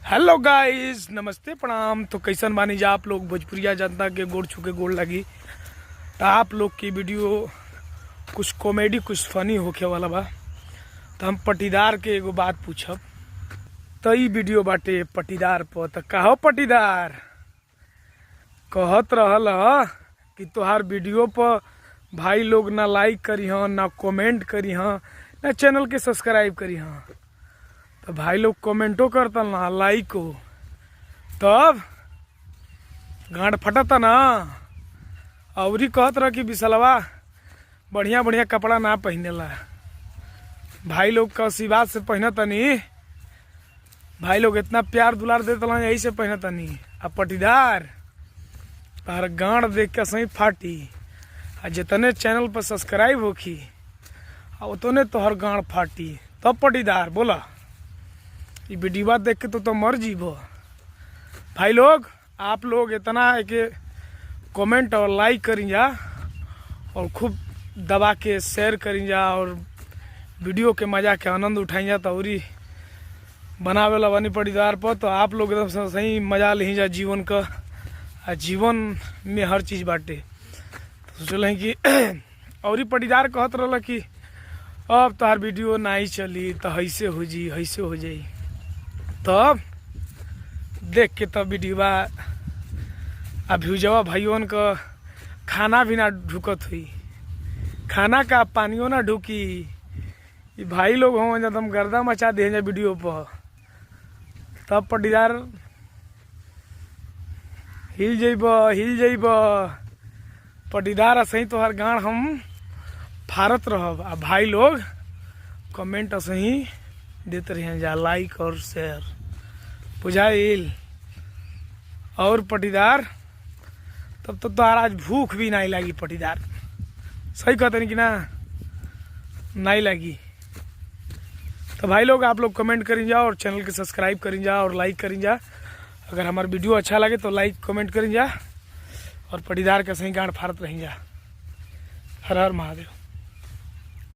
Hello guys, नमस्ते, प्रणाम। तो कैसन बानी जा आप लोग? भोजपुरिया जनता के गोड़ छुके गोड़ लगी। तो आप लोग की वीडियो कुछ कॉमेडी, कुछ फनी होखे वाला बा। तो हम पटीदार के एगो बात पूछब। तो ई वीडियो बाटे पटीदार पर। तो कहो पटीदार, कहत रहल ह कि तोहार वीडियो पर भाई लोग ना लाइक करी हँ, ना कमेंट करी हँ, ना चैनल के सब्सक्राइब करी हँ। तो भाई लोग कमेंटो करता ना, लाइक हो, तब गांड फटता ना। औरी कहत रह कि बिसलवा बढ़िया बढ़िया कपड़ा ना पहनेला। भाई लोग का आशीर्वाद से पहनतनी। भाई लोग इतना प्यार दुलार देता, यही से पहनतनी। आ पटीदार, तार गांड देख के सही फाटी। आ जितने चैनल पर सब्सक्राइब होखी आ उतने तोहर गांड फाटी। तब पटीदार बोला, ये वीडियो देख के तो मर जीबो। भाई लोग, आप लोग इतना है कि कमेंट और लाइक करी जा और खूब दबा के शेयर करी जा और वीडियो के मजा के आनंद उठाई जा। तो औरी बनावेला बनी पटीदार पर, तो आप लोग एकदम से सही मजा ली जा जीवन का। आ जीवन में हर चीज़ बाटे। तो सोचल हैं कि औरी पटीदार कहत रहल कि अब तोहार वीडियो नहीं चली, तो ऐसे हो जी, ऐसे हो जाई। तब देख के तब वीडियोवा आ व्यूजवा भाइयों का खाना भी ना ढुकत हुई, खाना का पानियो ना ढुकी। ई भाई लोग हो जब हम गर्दा मचा दे वीडियो पर, तब पटीदार हिल जइब, हिल जइब पटीदार। असही तोहर गाड़ हम फारत रहब। आ भाई लोग कमेंट असही देते रहिए जा, लाइक और शेयर बुझाइल। और पटीदार, तब तो तोहार आज भूख भी नहीं लगी। पटीदार, सही कहते नहीं कि ना नहीं लगी? तो भाई लोग, आप लोग कमेंट करी जा और चैनल के सब्सक्राइब करी जा और लाइक करी जा। अगर हमारा वीडियो अच्छा लगे तो लाइक कमेंट करी जा और पटीदार के सही गांड फाड़त रही जा। हर हर महादेव।